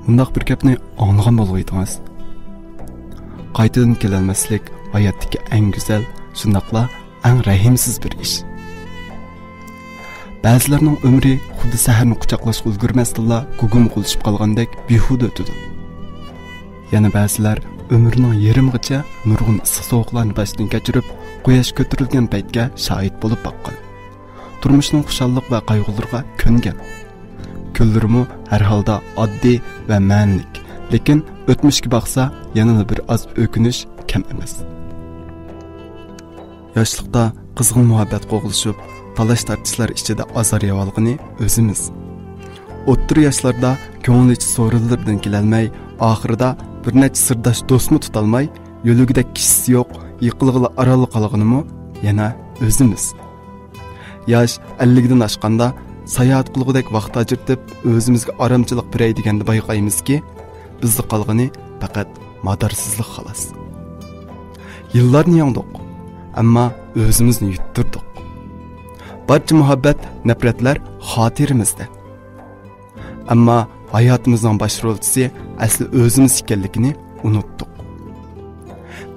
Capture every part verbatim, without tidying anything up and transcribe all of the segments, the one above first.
مۇنداق بىر گەپنى ئاڭلىغان بولغىيدىڭىز. قايتىدىن كېلەلمەسلىك ھاياتتىكى ئەڭ گۈزەل، شۇنداقلا ئەڭ رەھىمسىز بىر ئىش. بەزىلەرنىڭ ئۆمرى خۇددى سەھەرنى قۇچاقلاشقا ئۈلگۈرمەستىنلا گۇگۇم قىلىشىپ قالغاندەك بىھۇدە ئۆتىدۇ. يەنە بەزىلەر ئۆمرىنىڭ يېرىمىغىچە نۇرغۇن ئىسسىق-سوغۇقلارنى باشتىن كەچۈرۈپ، قۇياش كۆتۈرۈلگەن پەيتكە شاھىت بولۇپ باققان. تۇرمۇشنىڭ خۇشاللىق ۋە قايغۇلىرىغا كۆنگەن. كۈنلىرىمۇ ھەر ھالدا ئاددىي ۋە مەنىلىك، لېكىن ئۆتمۈشكە باقسا يەنىلا بىر ئاز ئۆكۈنۈش كەم ئەمەس. ياشلىقتا قىزغىن مۇھەببەت قوغلىشىپ، تالاش-تارتىشلار ئىچىدە ئازار يەۋالغىنى ئۆزىمىز. ئوتتۇرا ياشلاردا كۆڭۈل ئېچىش سورۇنلىرىدىن كېلەلمەي، ئاخىرىدا بىر نەچچە سىرداش دوستمۇ تۇتالماي، يۆلىگۈدەك كىشىسى يوق، يىقىلغىلى ئارانلا قالغىنىمۇ يەنە ئۆزىمىز. ياش ئەللىكتىن ئاشقاندا، ساياھەت قىلغۇدەك ۋاقىت ئاجرىتىپ، ئۆزىمىزگە ئارامچىلىق بېرەي دېگەندە بايقايمىزكى، بىزدە قالغىنى پەقەت مادارسىزلىق خالاس. يىللارنى يەڭدۇق، ئەمما ئۆزىمىزنى يۇتتۇردۇق. بارچە مۇھەببەت، نەپرەتلەر خاتىرىمىزدە. ئەمما ھاياتىمىزنىڭ باش رولچىسى ئەسلى ئۆزىمىز ئىكەنلىكىنى ئۇنتتۇق.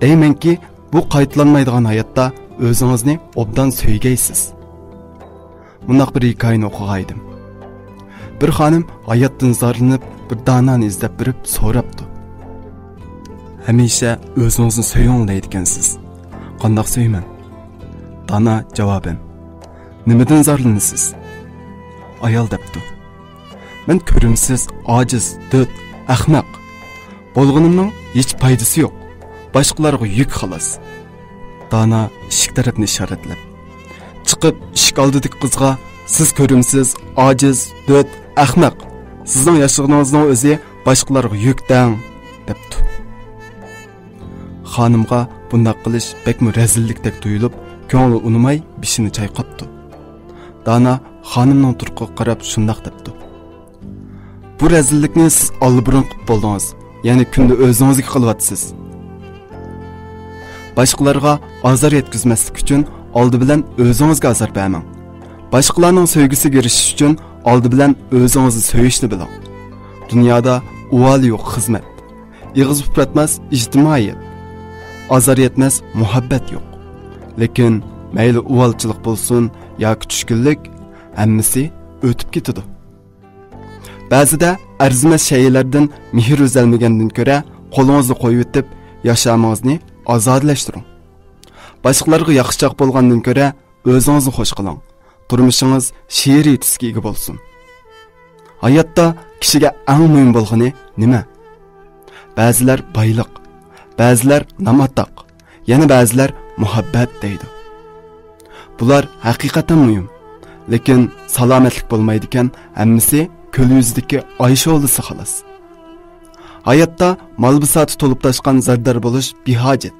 دەيمەنكى، بۇ قايتىلانمايدىغان ھاياتتا ئۆزىڭىزنى ئوبدان سۆيگەيسىز. مۇنداق بىر ھېكايىنى ئوقۇغانىدىم. بىر خانىم ھاياتتىن زارلىنىپ، بىر دانانى ئىزدەپ بېرىپ سوراپتۇ: «ھەمىشە ئۆزىڭىزنى سۆيۈڭ دەيدىكەنسىز. قانداق سۆيىمەن؟» دانا جاۋابەن: «نېمىدىن زارلىنىسىز؟» ئايال دەپتۇ: «مەن كۆرۈمسىز، ئاجىز، دۆت، ئەخمەق. بولغىنىمنىڭ ھېچ پايدىسى يوق. باشقىلارغا يۈك خالاس.» دانا ئىشىك تەرەپنى ئىشارەتلەپ چىقىپ، ئىشىك ئالدىدىكى قىزغا: «سىز كۆرۈمسىز، ئاجىز، دۆت، ئەخمەق. سىزنىڭ ياشىغىنىڭىزنىڭ ئۆزى باشقىلارغا يۈك دەڭ» دەپتۇ. خانىمغا بۇنداق قىلىش بەكمۇ رەزىللىكتەك تۇيۇلۇپ، كۆڭلى ئۇنىماي بېشىنى چايقاپتۇ. دانا خانىمنىڭ تۇرقىغا قاراپ شۇنداق دەپتۇ: «بۇ رەزىللىكنى سىز ئاللىبۇرۇن قىلىپ بولدىڭىز، يەنى كۈندە ئۆزىڭىزگە قىلىۋاتىسىز. باشقىلارغا ئازار يەتكۈزمەسلىك ئۈچۈن ئالدى بىلەن ئۆزىڭىزگە ئازار بەرمەڭ. باشقىلارنىڭ سۆيگۈسىگە ئېرىشىش ئۈچۈن ئالدى بىلەن ئۆزىڭىزنى سۆيۈشنى بىلىڭ. دۇنيادا ئۇۋالى يوق خىزمەت، ئېغىز ئۇپراتماس ئىجتىمائىيەت، ئازار يەتمەس مۇھەببەت يوق. لېكىن مەيلى ئۇۋالچىلىق بولسۇن ياكى چۈشكۈنلۈك، ھەممىسى ئۆتۈپ كېتىدۇ. بەزىدە ئەرزىمەس شەيئىلەردىن مېھىر ئۈزەلمىگەندىن كۆرە، قولىڭىزنى قويۇۋېتىپ، ياشامىڭىزنى ئازادىلەشتۈرۈڭ. باشقىلارغا ياخشىچاق بولغاندىن كۆرە، ئۆزىڭىزنى خوش قىلىڭ. تۇرمۇشىڭىز شېئىرىي تۈسكە ئىگە بولسۇن.» ھاياتتا كىشىگە ئەڭ مۇھىم بولغىنى نېمە؟ بەزىلەر بايلىق، بەزىلەر نام-ئاتاق، يەنە بەزىلەر مۇھەببەت دەيدۇ. بۇلار ھەقىقەتەن مۇھىم. لېكىن سالامەتلىك بولمايدىكەن، ھەممىسى كۆل يۈزىدىكى ئاي شولىسى خالاس. ھاياتتا مال-بىساتى تولۇپ تاشقان زەردار بولۇش بىھاجەت.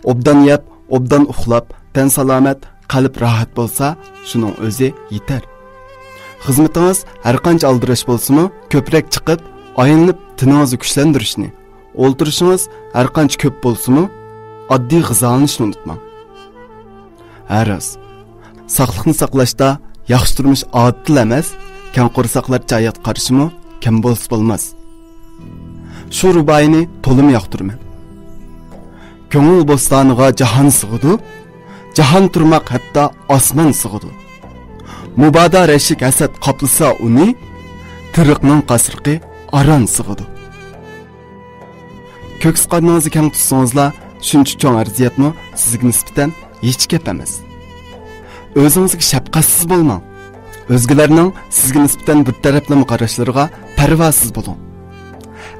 ئوبدان يەپ، ئوبدان ئۇخلاپ، تەن سالامەت، قەلب راھەت بولسا، شۇنىڭ ئۆزى يېتەر. خىزمىتىڭىز ھەرقانچە ئالدىراش بولسىمۇ، كۆپرەك چىقىپ، ئايلىنىپ تېنىڭىزنى كۈچلەندۈرۈشنى، ئولتۇرۇشىڭىز ھەرقانچە كۆپ بولسىمۇ، ئاددىي غىزالىنىشنى ئۇنتۇماڭ. ھە راست، ساقلىقنى ساقلاشتا ياخشى تۇرمۇش ئادىتىلا ئەمەس، كەڭ قورساقلارچە ھايات قارىشىمۇ كەم بولسا بولماس. شۇ رۇبائىينى تولىمۇ ياقتۇرىمەن. كۆڭۈل بوستانىغا جاھان سىغىدۇ، جاھان تۇرماق ھەتتا ئاسمان سىغىدۇ. مۇبادا رەشك ھەسەت قاپلىسا ئۇنى، تېرىقنىڭ قاسرىقى ئاران سىغىدۇ. كۆكسى قارنىڭىزنى كەڭ تۇتسىڭىزلا، شۇنچە چوڭ ئەرزىيەتمۇ سىزگە نىسبەتەن ھېچ گەپ ئەمەس. ئۆزىڭىزگە شەپقەتسىز بولماڭ. ئۆزگىلەرنىڭ سىزگە نىسبەتەن بىر تەرەپلىمە قاراشلىرىغا پەرۋاسىز بولۇڭ.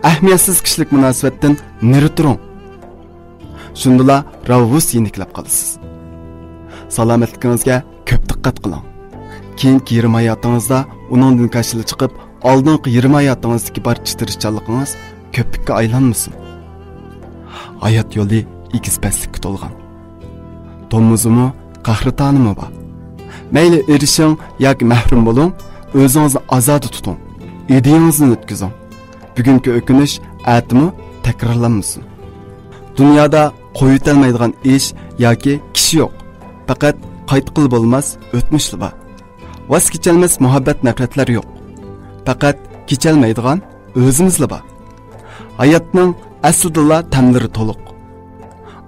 ئەھمىيەتسىز كىشىلىك مۇناسىۋەتتىن نېرى تۇرۇڭ. شۇندىلا راۋۇس يېنىكلەپ قالىسىز. سالامەتلىكىڭىزگە كۆپ دىققەت قىلىڭ. كېيىنكى يېرىم ھاياتىڭىزدا ئۇنىڭدىن كاشىلا چىقىپ، ئالدىنقى يېرىم ھاياتىڭىزدىكى بارچە تىرىشچانلىقىڭىز كۆپۈككە ئايلانمىسۇن. ھايات يولى ئېگىز-پەسلىككە تولغان. تومۇزىمۇ، قەھرىتانىمۇ بار. مەيلى ئېرىشىڭ ياكى مەھرۇم بولۇڭ، ئۆزىڭىزنى ئازادە تۇتۇڭ، ئىدىيىڭىزنى ئۆتكۈزۈڭ. بۈگۈنكى ئۆكۈنۈش ئەتىمۇ تەكرارلانمىسۇن. دۇنيادا قويۇۋېتەلمەيدىغان ئىش ياكى كىشى يوق. پەقەت قايتقىلى بولماس ئۆتمۈشلا بار. ۋاز كېچەلمەس مۇھەببەت نەپرەتلەر يوق. پەقەت كېچەلمەيدىغان ئۆزىمىزلا بار. ھاياتنىڭ ئەسلىدىلا تەملىرى تولۇق.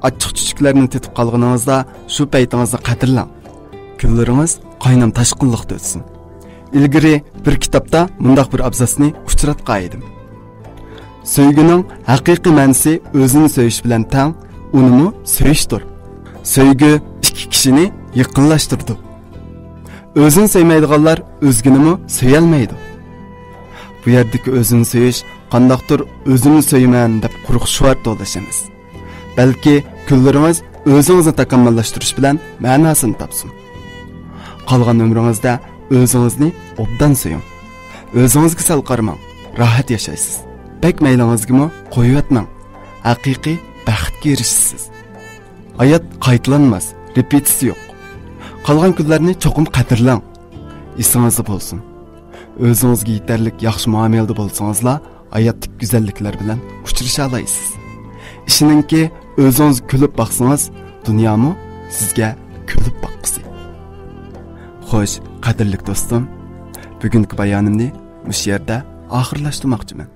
ئاچچىق-چۈچۈكلەرنى تېتىپ قالغىنىڭىزدا شۇ پەيتىڭىزنى قەدىرلەڭ. كۈنلىرىڭىز قاينام تاشقىنلىقتا ئۆتسۇن. ئىلگىرى بىر كىتابتا مۇنداق بىر ئابزاسنى ئۇچراتقان ئىدىم. سۆيگۈنىڭ ھەقىقىي مەنىسى ئۆزىنى سۆيۈش بىلەن تەڭ، ئۇنىمۇ سۆيۈشتۇر. سۆيگۈ ئىككى كىشىنى يېقىنلاشتۇرىدۇ. ئۆزىنى سۆيمەيدىغانلار ئۆزگىنىمۇ سۆيەلمەيدۇ. بۇ يەردىكى ئۆزىنى سۆيۈش قانداقتۇر «ئۆزۈمنى سۆيىمەن» دەپ قۇرۇق شوئار توۋلاش ئەمەس. بەلكى كۈنلىرىڭىز ئۆزىڭىزنى تاكامۇللاشتۇرۇش بىلەن مەناسىنى تاپسۇن. قالغان ئۆمرىڭىزدە ئۆزىڭىزنى ئوبدان سۆيۈڭ. ئۆزىڭىزگە سەل قارىماڭ، راھەت ياشايسىز. بەك مەيلىڭىزگىمۇ قويۇۋەتمەڭ، ھەقىقىي بەختكە ئېرىشىسىز. ھايات قايتىلانماس، رېپېتىسىيە يوق. قالغان كۈنلەرنى چوقۇم قەدىرلەڭ. ئېسىڭىزدە بولسۇن، ئۆزىڭىزگە يېتەرلىك ياخشى مۇئامىلىدە بولسىڭىزلا، ھاياتتىكى گۈزەللىكلەر بىلەن ئۇچرىشالايسىز. ئىشىنىڭكى، ئۆزىڭىز كۈلۈپ باقسىڭىز، دۇنيامۇ سىزگە كۈلۈپ باققۇسى. خوش، قەدىرلىك دوستۇم، بۈگۈنكى بايانىمنى مۇشۇ يەردە ئاخىرلاشتۇرماقچىمەن.